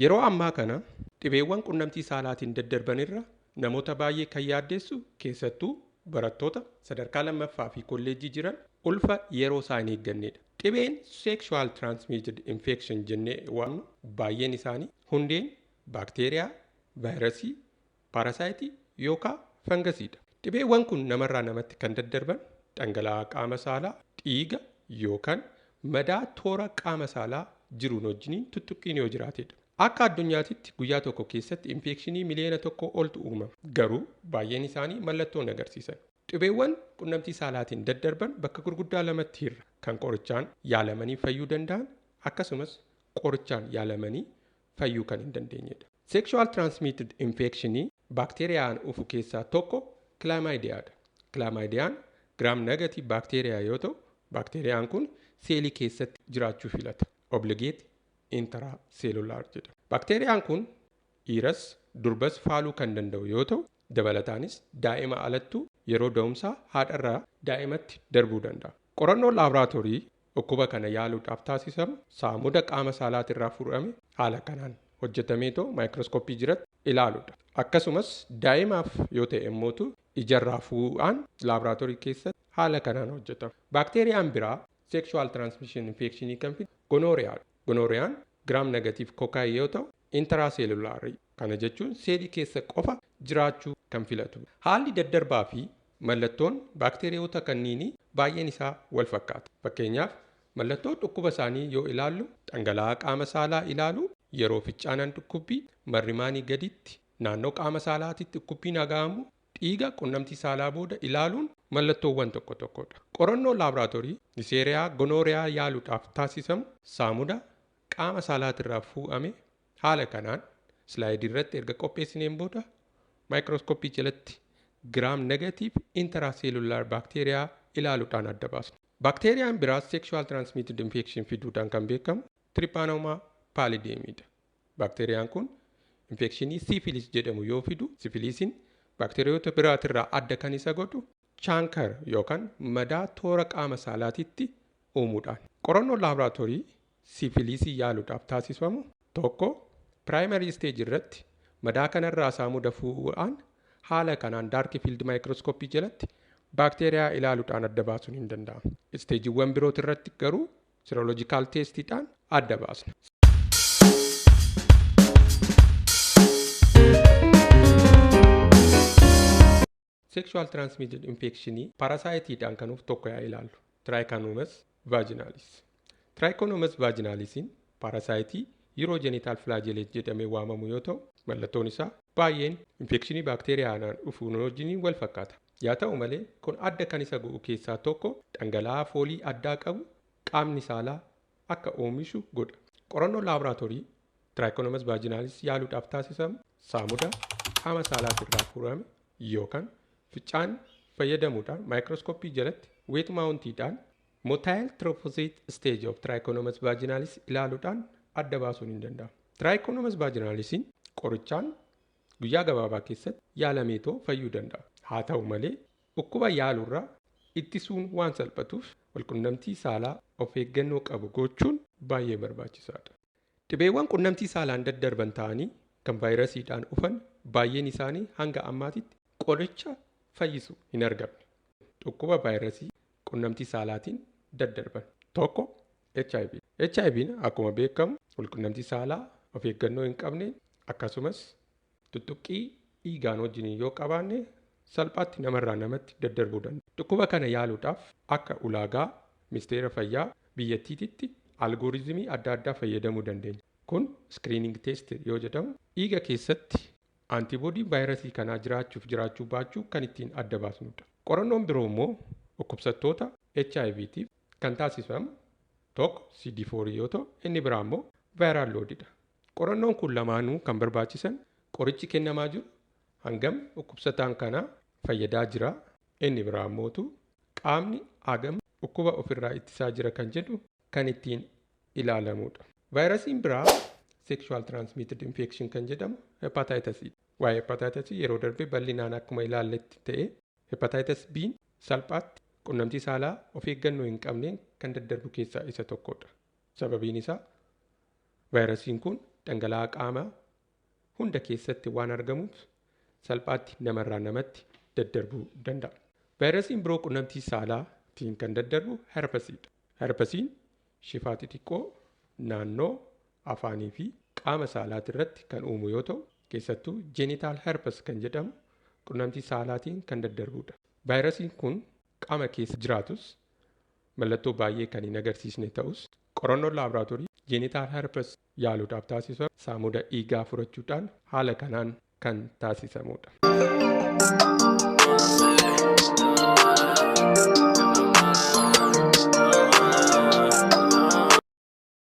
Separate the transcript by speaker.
Speaker 1: Yeroo ammaa kana dhibeewwan qunnamtii saalaatiin daddarban irra namoota baay'ee kan yaaddeessu, keessattuu barattoota sadarkaa lammaffaa fi kolleejjii jiran, ulfa yeroo isaa hin eeggannedha. Dhibeen sexual transmitted infection jennee waamnu baay'een isaanii hundeen baakteeriyaa, vaayirasii, paarasaayitii yookaan fangasiidha. Dhibeewwan kun namarraa namatti kan daddarban dhangala'aa qaama saalaa, dhiiga yookaan madaa toora qaama saalaa jiruun wajjiniin tuttuqqiin yoo jiraatedha. Akka addunyaatitti guyyaa tokko keessatti infekshinii 1 miliyoona oltu uumama. Garuu baay'een isaanii mallattoo hin agarsiisan. Dhibeewwan qunnamtii saalaatiin daddarban bakka gurguddaa lamatti hirra. Kan qorichaan yaalamanii fayyuu danda'an, akkasumas qorichaan yaalamanii fayyuu kan hin dandeenyedha. Sexual transmitted infectionii baakteeriyaan dhufu keessaa tokko chlamydiaadha. Chlamydiaan gram negative baakteeriyaa yoo ta'u, baakteeriyaan kun seelii keessatti jiraachuu filata. Obligate intracellular jedhama. Baakteeriyaan kun dhiiras durbas faaluu kan danda'u yoo ta'u, dabalataanis daa'ima alattuu yeroo da'umsaa haadharraa daa'imatti darbuu danda'a. Qorannoon laaboraatoorii dhukkuba kana yaaluudhaaf taasisamu saamuda qaama saalaatirraa fudhame haala kanaan hojjetameetoo maayikirooskooppii jiratti ilaaluudha. Akkasumas daa'imaaf yoo ta'e immootu ijarraa fuudhaan laaboraatoorii keessatti haala kanaan hojjetama. Baakteeriyaan biraa sexual transmission infectionii kan fidu gonorrheadha. Gonorrheaan gram negative cocci yoo ta'u, intracellularii, kana jechuun seelii keessa qofa jiraachuu kan filatu. Haalli daddarbaa fi mallattoon baakteeriyoota kanniinii baay'een isaa wal fakkaata. Fakkeenyaaf, mallattoo dhukkuba isaanii yoo ilaallu, dhangala'aa qaama saalaa ilaalu, yeroo ficcaanan dhukkubbii, marrimaanii gaditti naannoo qaama saalaatitti dhukkubbiin dhaga'amu, dhiiga qunnamtii saalaa booda ilaaluun mallattoowwan tokko tokkodha. Qorannoo laaboraatoorii Neisseria gonorrhoeae yaaluudhaaf taasisamu saamuda qaama saalaatirraa fuudhame haala kanaan slideii irratti erga qopheessineen booda maayikirooskooppii jalatti gram negative intracellular baakteeriyaa ilaaluudhaan adda baasna. Baakteeriyaan biraas sexual transmitted infection fiduudhaan kan beekamu Treponema pallidumiidha. Baakteeriyaan kun infekshinii syphilis jedhamu yoo fidu, syphilisiin baakteeriyoota biraatirraa adda kan isa godhu chaanker yookaan madaa toora qaama saalaatitti uumuudhaan. Qorannoo laaboraatoorii syphilisii yaaluudhaaf taasifamu tokko primary stage irratti madaa kanarraa saamuda fuudhaan haala kanaan dark field maayikirooskooppii jalatti baakteeriyaa ilaaluudhaan adda baasuun hin danda'amu. Stageiiwwan biroot irratti garuu serological testiidhaan adda baasna. Sexual transmitted infectionii parasiteidhaan kan dhufu tokko yaa ilaallu. Trichomonas vaginalis. Trichomonas vaginalisiin parasiteii urogenital flagellate jedhamee waamamu yoo ta'u, mallattoon isaa baay'een infekshinii baakteeriyaadhaan dhufuun wajjiniin wal fakkaata. Yaa ta'u malee, kun adda kan isa godhu keessaa tokko dhangala'aa foolii addaa qabu qaamni saalaa akka oomishu godha. Qorannoo laaboraatoorii Trichomonas vaginalis yaaluudhaaf taasisamu saamuda qaama saalaatirraa furame yookaan ficcaan fayyadamuudhaan maayikirooskooppii jalatti wet mountiidhaan motile trophozoite stage of Trichomonas vaginalis ilaaluudhaan adda baasuun hin danda'amu. Trichomonas vaginalisiin qorichaan guyyaa gabaabaa keessatti yaalameetoo fayyuu danda'a. Haa ta'u malee, dhukkuba yaaluurraa ittisuun waan salphatuuf walqunnamtii saalaa of eeggannoo qabu gochuun baay'ee barbaachisaadha. Dhibeewwan qunnamtii saalaan daddarban ta'anii kan vaayirasiidhaan dhufan baay'een isaanii hanga ammaatitti qoricha fayyisu hin argamne. Dhukkuba vaayirasii qunnamtii saalaatiin daddarban. Tokko HIV. HIV'n akkuma beekamu walqunnamtii saalaa of eeggannoo hin qabne, akkasumas tuttuqqii dhiigaan wajjin yoo qabaanne salphaatti namarraa namatti daddarbuu danda'a. Dhukkuba kana yaaluudhaaf akka ulaagaa ministeera fayyaa biyyattiititti algorithmii adda addaa fayyadamuu dandeenya. Kun screening test yoo jedhamu, dhiiga keessatti antibodyiin vaayirasii kanaa jiraachuuf jiraachuu baachuu kan ittiin adda baasnudha. Qorannoon biroo immoo dhukkubsattoota HIVtiif kan taasifamu tokko CD4 yoo ta'u, inni biraa immoo viral loadidha. Qorannoon kun lamaanuu kan barbaachisan qorichi kennamaa jiru hangam dhukkubsataan kana fayyadaa jira, inni biraa immootu qaamni hagam dhukkuba ofirraa ittisaa jira kan jedhu kan ittiin ilaalamudha. Vaayirasiin biraa sexual transmitted infection kan jedhamu hepatitis. Waa'ee hepatitis yeroo darbe bal'inaan akkuma ilaalletti ta'e, hepatitis B salphaatti qunnamtii saalaa of eeggannoo hin qabneen kan daddarbu keessaa isa tokkodha. Sababiin isaa vaayirasiin kun dhangala'aa qaamaa hunda keessatti waan argamuuf salphaatti namarraa namatti daddarbuu danda'a. Vaayirasiin biroo qunnamtii saalaatiin kan daddarbu herpesiidha. Herpesiin shifaa xixiqqoo naannoo afaanii fi qaama saalaati irratti kan uumu yoo ta'u, keessattuu genital herpes kan jedhamu qunnamtii saalaatiin kan daddarbudha. Vaayirasiin kun qaama keessa jiraatus mallattoo baay'ee kan hin agarsiisne ta'us, qorannoon laaboraatoorii genital herpes yaaluudhaaf taasifamu saamuda dhiigaa fudhachuudhaan haala kanaan kan taasisamudha.